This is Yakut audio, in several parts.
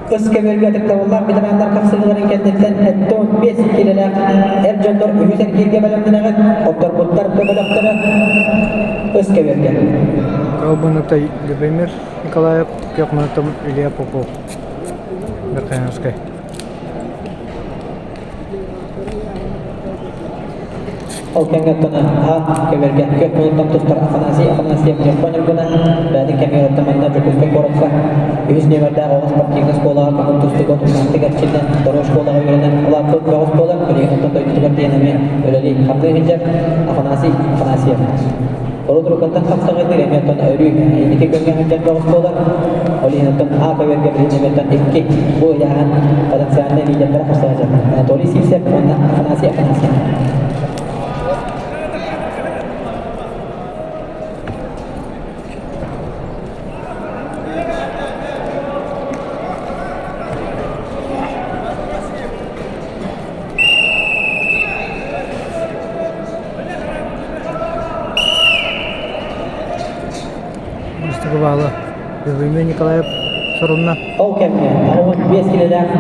Ыс көбүөргэ ытыктабыллаах ветераннар хапсыһыыларын кэнниттэн 75 киилэлээх эр дьоннор үһүс эргииргэ бэлэмнэнэҕит, хотторбуттар бөлөхтөрө ыс көбүөргэ. Калбанытай Любомир Николаев, Кехманатом Илья Попов. Верхоянскай. Ол кэмҥэ оттон А көбүөргэ күөх муннуктан тустар Афанасий Афанасьев Дьоппон Ньургуна бэйэтин кэмигэр оттон манна Дьокуускай куоракка үһүс нүөмэрдээх оҕо спортивнай оскуолаҕа көҥүл тустууга тустаахтык эрчиллэн второй школаҕа үөрэнэн улааппыт бөҕөс буолар билигин оттон дойдутугар тиийэн эмиэ үлэлии хамныы сылдьар Афанасий Афанасьев. Урут уруккаттан хапсаҕайдыыр эмиэ оттон өрүү инники күөҥҥэ сылдьар бөҕөс буолар. Ол иһин оттон А көбүөргэ билигин эмиэ оттон икки бу ыйааһын потенциальнай лидердара хапсаҕайдьар Анатолий Сивцев уонна Афанасий Афанасьев. Мустубаалы Любомир Николаев сорунна. Ол кэмҥэ 65 килэлээх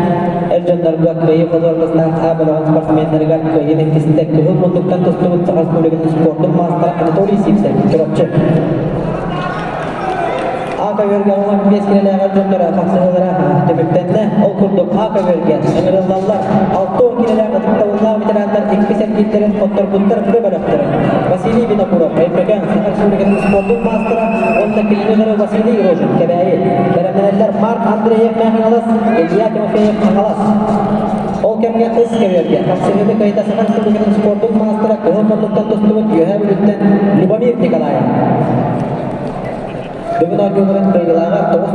эр дьоннорго кыайыы хотуоргастаах А бөлөҕүн спортсменнарыгар кыайыы иккиситэ кыһыл муннуктан тустубут Саха Республикатын спордун маастара Анатолий Сивцев Чурапчы. А көбүөргэ 15 килэлээх эр дьонноро хапсыһыылара түмүктэннэ. Ол курдук А көбүөргэ ыҥырыллаллар 60 килэлээх ытыктабыллаах ветераннар иккис эргиирдэрин хотторбуттар бу бөлөхтөрө. Василий Винокуров, Өймөкөөн, Саха Республикатын спордун маастара уонна кинини Василий Рожин, Кэбээйи. Бэлэмнэнэллэр Марк Андреев Мэхаҥалас, Илья Тимофеев Хаҥалас. Ол кэмҥэ ыс көбүөргэ хапсыһыыны кыайда Саха Республикатын спордун маастара Кыһыл Муннуктан тустубут Үөһээ Бүлүүттэн Любомир Николаев. Бүгүн оонньууларын кыайыылааҕа 9.